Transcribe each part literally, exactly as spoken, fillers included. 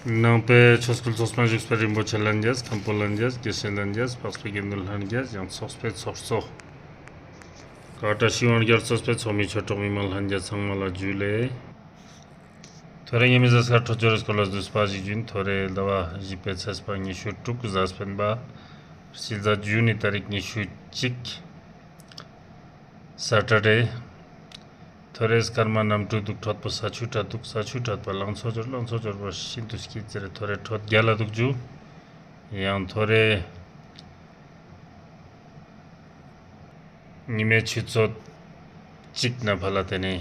ནང་པའི་ཆོས་སྐུལ་ཚོགས་པ་བཞུགས་པའི་རིན་པོ་ཆེ་ལྷན་རྒྱས། མཁན་པོ་ལྷན་རྒྱས། དགེ་བཤེས་ལྷན་རྒྱས། འཕགས་པའི་དགེ་འདུན་ལྷན་རྒྱས། ཡང་ཚོགས་པའི་ཚོགས་གཙོ། ཀ་བཀྲ་ཤིས་དབང་རྒྱལ་གཙོས་པའི་ཚོགས་མི་ཆོས་གྲོགས་མི་མང་ལྷན་རྒྱས་ཚང་མ་ལ་ཇུ་ལེ། ཐོ་རེ་ཉི་མའི་གཟའ་སྐར་འཕྲོད་སྦྱོར་སྐོར་ལ་བསྡུས་པ་ཞིག་ཞུ་ཡིན། ཐོ་རེ་ཟླ་བ་བཞི་པའི་ཚེས་པ་ཉི་ཤུ་དྲུག་གཟའ་སྤེན་པ། དཔྱིད་གཟའ་ཇུ་ནི་ཏ་རིག་ཉི་ཤུ་གཅིག། སེ་ཊར་ཌེ། ཐོ་རེ་སྐར་མ་གནམ་གྲུ་འདུག་འཕྲོད་པོ་ས་ཆུ་ཁྲ་འདུག་ས་ཆུ་ཁྲ་པ་ལང་ཚོ་འབྱོར། ལང་ཚོ་འབྱོར་པ་ཤིན་ཏུ་སྐྱིད་ཟེར། ཐོ་རེ་འཕྲོད་རྒྱལ་ལ་འདུག་ཇུ། ཡང་ཐོ་རེ་ཉི་མའི་ཆུ་ཚོད་གཅིག་ནེ་ཕར་ལ་ཏེ་ནེ་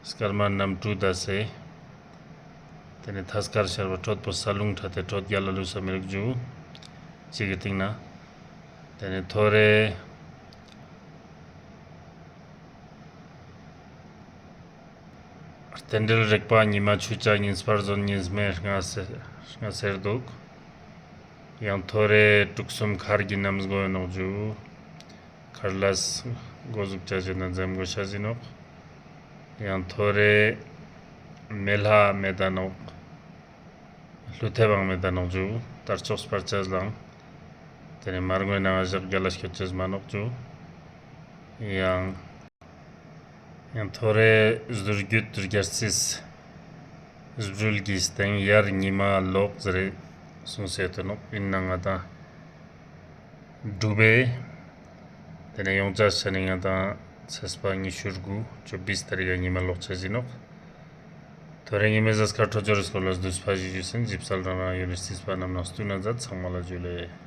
སྐར་མ་གནམ་གྲུ་དག་སེ། ཏེ་ནེ་ཐ་སྐར་ཤར་བ་འཕྲོད་པོ་ས་ལུང་ཁྲ་ཏེ་འཕྲོད་རྒྱལ་ལ་ལུས་ས་མི་རིག་ཇུ། གཅིག་གི་སྟེང་ན། ཏེ་ནེ་ཐོ་རེ་རྟེན་འབྲེལ་རིག་པ་ཉི་མ་ཆུ་བྱ་ཉིན་སྤར་ཟོན་ཉིན་སྨེ་ལྔ་སེ་ལྔ་སེར་འདུག། ཡང་ཐོ་རེ་དྲུག་གསུམ་མཁར་གྱི་གནམ་སྒོ་ཡོད་ནོག་ཇུ། མཁར་ལས་འགོ་ཟུག་ཆ་ཞིག་ན་འཛེམ་དགོས་ཤ་ཟིན་ནོག། ཡང་ཐོ་རེ་མེ་ལྷ་མེད་ད་ནོག། ཀླུ་ཐེབས་བང་མེད་ད་ནོག་ཇུ། དར་ལྕོག་སྤར་ཆ་ལང་། ཏེ་ནེ་མར་ངོའི་ནང་ང་ཞག་རྒྱལ་ལ་སྐྱོད་ཅེས་མ་ནོག་ཇུ། ཡང་ཡང་ཐོ་རེ་ཟུར་རྒྱུད་དུ་རྒྱལ་སྲིད་སྦྲུལ་གྱི་སྟེང་ཡར་ཉི་མ་ལོག་ཟེར་གསུངས་སེ་ཡོད་ནོག། ཡིན་ནའང་ང་དང་འགྲུབ་པས། ཏེ་ནེ་ཡོང་ཆ་ཆ་ནི་ང་དང་ཚེས་པ་ཉི་ཤུ་དགུ་ཅོ་བིས་ཏ་རིག་ག་ཉི་མ་ལོག་ཆ་ཟིན་ནོག། ཐོ་རེ་ཉི་མའི་གཟའ་སྐར་འཕྲོད་སྦྱོར་སྐོར་ལ་བསྡུས་པ་ཞིག་ཞུས་ཟིན། ཇི་སྐད་རང་རང་ཡུལ་ནི་རྩིས་པ་རྣམས་ནང་སྟུན་ན་མཛད། ཚང་མ་ལ་ཇུ་ལེ།